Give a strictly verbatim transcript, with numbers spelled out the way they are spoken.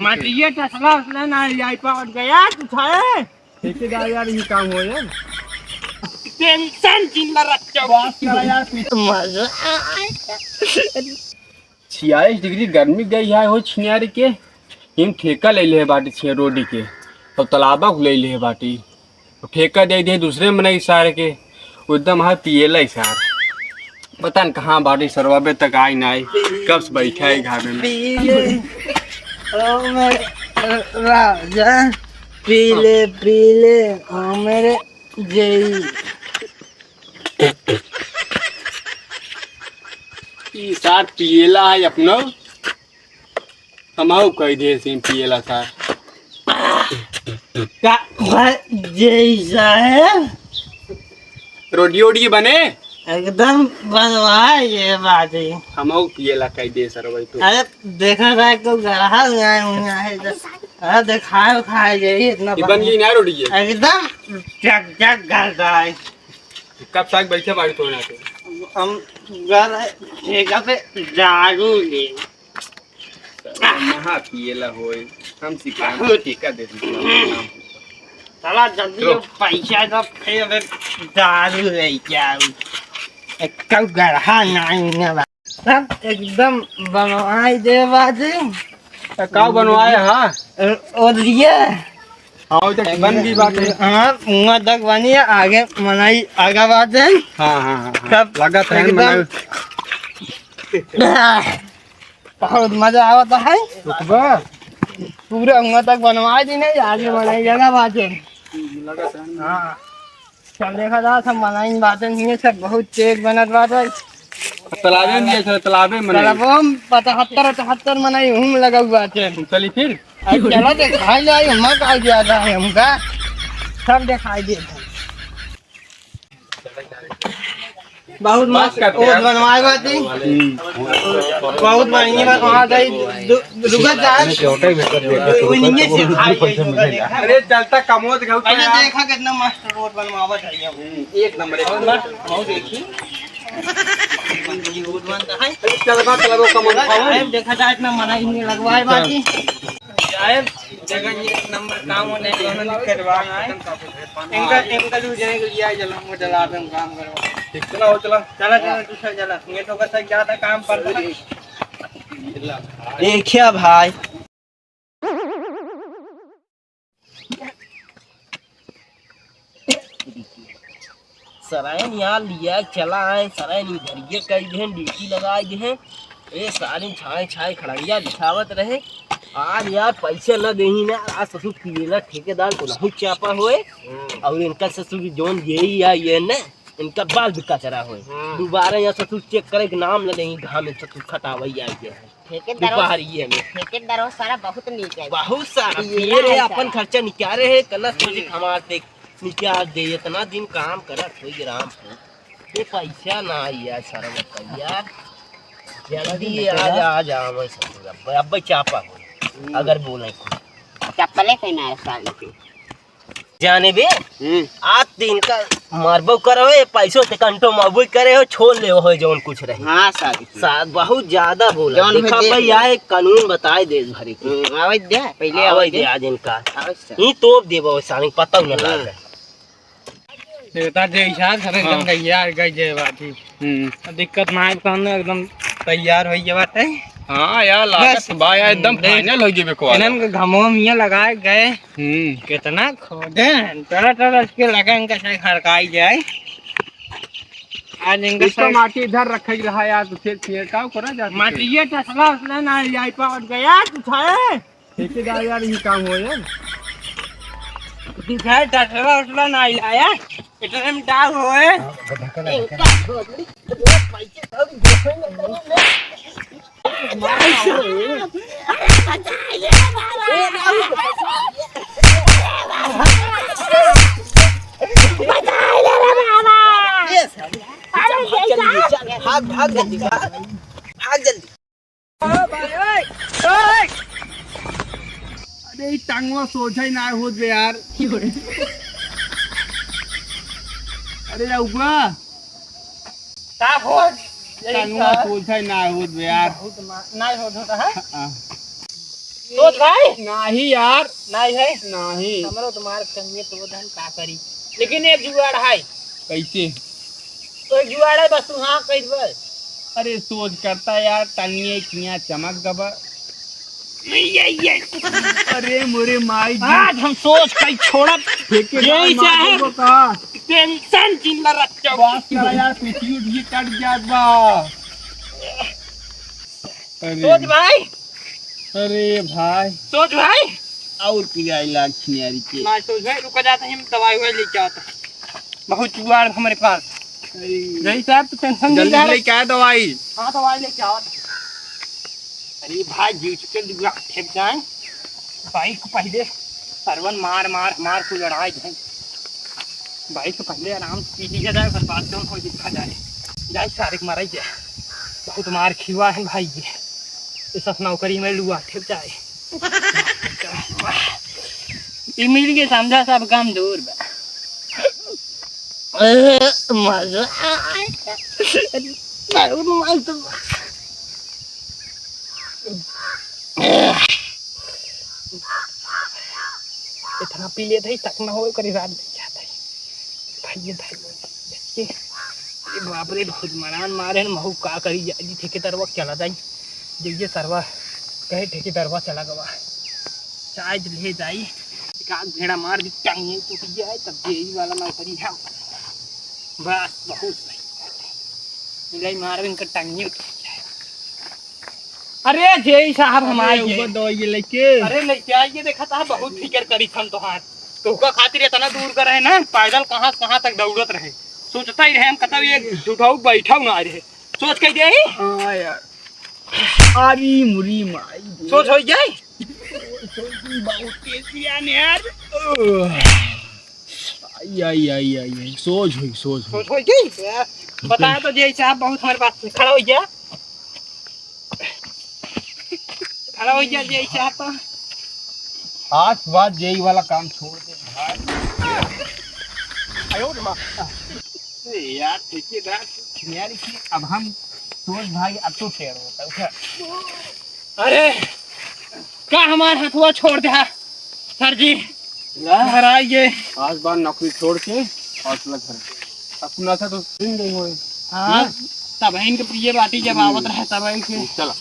माटिये टसला उसला ना आई पावत गया, तू छाए। ठेकेदार यार, ये काम हो यार। टेंशन चिल्ला रखा हुआ। बस करा यार, पीछे। मजा आएगा। छियालीस डिग्री गर्मी गई है हो छिनार के। इन ठेका ले ले बाटी छिया रोडी के। और तालाबा को ले ले बाटी। ठेका दे दे दूसरे मनई सार के। वो एकदम हाथ पिएला ही सार। पता न कहाँ बाटी सरवा, अबे तक आई ना आई। कब से बैठा है घाबे में। पी ले, ओ मेरे राजा, पी ले, पी ले, ओ मेरे जेई। ई सार पिएला है अपनो। हमहू कह दे से पिएला सार। का भाई जेई साहब? रोटी ओटी बने? एकदम बनवा ये बात है। हमहू पिएला कह दे सर भाई तू। अरे देखा था तो गढ़ा गया हुआ है तो, अरे दिखाए खाए जाइए इतना ये बन गई ना रोटी ये? एकदम चक चक गढ़ा है। कब तक बैठे बाड़ी तो ना के? हम घर है, ठेका पे दारू ले। महा पिएला होए, हम सिखाएं, बहुत। ठेका दे दीजिए। साला जल्दी चलो। पैसा तो फिर दारू ले जाओ। एक गढ़ा नहीं ना बा। सब एकदम बनवाई दे बाजे। तो का बनवाए हा? ओ लिए। हाँ, वो तो बन गई बात है। हाँ, मुँह तक बनी है, आगे मनई आगा बात है। हाँ, हाँ, हाँ, हाँ। सब लगत है एकदम मनई। बहुत मजा आवत है। रुकबा। पूरा हुआ तक बनवा दी नहीं, आगे बढ़ाई जगह बात है। हाँ। चल देखा जा, सब मनई बात है, नहीं सब बहुत तेज बनत बात है। तालाबे में नहीं है, तालाबे में नहीं। तालाबों में पचहत्तर, अठहत्तर मनई हूँ लगा हुआ है। चली फिर। अब चला दिखाई जाए, हम का ज्यादा है हमका। सब दिखाई देता है। बहुत मस्त, बहुत बनवाए बात ही। हम्म। बहुत महंगी बात वहाँ गई, दु-, रुका जाए। उन्हीं से खाई गई, रुका देखा। अरे चलता कमोद गऊ अरे यार। देखा कितना मस्त रोड बनवावत है ये। हम्म, एक नंबर, एक नंबर। बहुत देखी। रोड बनता है। अरे चलबा, चलबा, कमोद खाओ। अरे देखा जाए इतना मना ही नहीं लगवाए बात ही। साहब, जगह ये नंबर काम होने को उन्होंने करवाना है। इनका, इनका जो जाने के लिए आए, चलो, वो चला, आप हम काम करो। ठीक, चला, हो, चला। चला, चला, दूसरा चला। ये तो बस ज्यादा काम पड़ रहा है। देखिया भाई। सरायन यार लिया चला आए, सरायन इधरिये कई देहें, ड्यूटी लगाए देहें। ए सारे छाए छाए खड़ंगिया बिछावत रहे। आज यार पैसे न देही ना, आज ससुर पिएला ठेकेदार को नहीं चापा होए। हम्म। और इनका ससुर की जोन यही या ये न, इनका बाल भी कचरा होए। हम्म। दोबारा यहाँ ससुर चेक करे के नाम न लेही, घाम में ससुर खटावई आई है। ठेकेदार, दोपहरिये में। ठेकेदार सारा बहुत नीक है। बहुत सारा पिए रहे, अपन खर्चा निकाले है, कलस सोचे हमार देख निकाल दे, इतना दिन काम करत होई राम को, ये पैसा ना आई यार, सारा भैया, जल्दी आ जा, आ जा, मैं ससुर, अब, अब चापा हो, अगर बोले को। चप्पले के ना साल के। जाने बे, हम्म। आज दिन का मारबो करो, ये पैसों से कंटो मारबो करे हो, छोड़ ले हो जौन कुछ रहे। हाँ, साहब। साहब, बहुत ज्यादा बोला। जौन देखा दे भाई, दिया। आए कानून बताए दे भरे के। हम्म, आवे दे, पहले आवे आवे दे। दे आज इनका। आवे दे। ही तोप देबो, साले पता न हम्म। लागे। देवता जय साहब, सब एकदम हाँ। तैयार गई जय बात ही। हम्म। अब दिक्कत ना आए, कौन एकदम तैयार होई गया बात है। हाँ यार, लागत बस। बा यार, एकदम देख, final होई जेबे को। इन्हन के घमवा मियाँ लगाए गए। हम्म। कितना खोदे हैं, तरह तरह के लगा इनका चाहे खड़काई जाए। आज इनका इसका सब माटी इधर रखे के रहा यार, तो फिर छिड़काव करा जाता। माटी ये टसला उसला ना आई पावत गया, तू छाए। ठेकेदार यार, ये काम हो यार। दिखाए टटला उटला ना आया, इतने में डाल होए। इनका छोकरी, पैसे सब देखे न करो ना। ये सब। अरे, चल, चल, भाग, भाग जल्दी, भाग। भाग जल्दी। अरे, ई टांगवा सोझा ही ना होत बे यार। अरे, रउआ। का हो? टांगवा सोझा ही ना होत बे यार। बहुत मा-, ना होत होता है। हाँ। सोच भाई। नाही यार। नाही है? नाही। हमरो तो मार टंगिए तो धन का करी। लेकिन एक जुगाड़ है। कैसे? तो एक जुगाड़ है, बस तू हाँ कह दे। अरे सोच करता यार, टंगिए किया चमक गबा। ये, ये। अरे मोरे माई जी। आज हम सोच कई छोड़ब। यही से है। का? टेंशन जिन ला रख जाओ। बस करा यार, पीठी उठी कट जात बा। अरे। सोच भाई। अरे भाई। सोच भाई। और पिराई लाग छिनारी के। ना सोच भाई, रुका जाता है, हम दवाई ववाई लेके आता है। बहुत जुगाड़ हमारे पास। अरे। जय साहब, तो टेंशन नहीं जल्दी ले। लेके आ दवाई। हाँ, दवाई लेके आओ। अरे भाई, जीव के लुआ ठेक जाए। बाइक पहले सरवन मार मार मार को लड़ाई जाए। बाइक पहले आराम से पी लिया जाए, ओकर बाद जौन कोई देखा जाए। जाए सारे के मारा जाए। बहुत मार खिवा है भाई ये। ये सब नौकरी में लुआ ठेक जाए। ये मिल के समझा सब काम दूर बा। ए, मजा आए। बहुत मस्त। इतना पी लेत है, तक ना होए, करी रात में जात है। भाई, ये भाई, ये, ये बाप रे, बहुत मरान मारे हैं, महू का करी जाए जी, ठेकेदारवा चला जाई। जइए सरवा कहे, ठेकेदारवा चला गवा, चाय ले जाई, एक आध भेड़ा मार दी, टांगे टूट जाए, तब जेई वाला नौकरी है। बस, बहुत सही। मिलाई मार, इनका टांगे टूट जाए। अरे जेई साहब, हम अरे, आइए। ऊपर दवाई लेके। अरे, लेके आइए, देखा था, बहुत फिकर करी हम तोहार। तोहका खातिर इतना दूर का रहे ना, पैदल कहाँ से कहाँ तक दौड़त रहे। सोचता ही रहे हम, कतौ ये झूठाऊ बैठाऊ ना रहे। सोच के जाई? हाँ यार। अरे मुरी माई रे। सोच हो जाई? सोच बहुत तेज यार। आई, आई, आई, आई, आई। सोच होई, सोच होई। सोच होई गई? यार, बताया तो जेई साहब, बहुत हमारे पास खड़ा हो गया। खड़ा हो गया जेई साहब तो। आज के बाद जेई वाला काम छोड़ दे भाई। आयो रे माँ। अरे यार, ठेकेदार, यार, कि अब हम सोच भाई, अब तो टेढ़ होता है, उठा। अरे, का हमार हथुआ छोड़ दे, सर जी? ला। घर आइए। आज बार नौकरी छोड़ के हौसला घर। अब सुना था तो दिन गई होए। हाँ, हाँ? तब इनके प्रिय बाटी जब आवत रहे, तब इनके चला।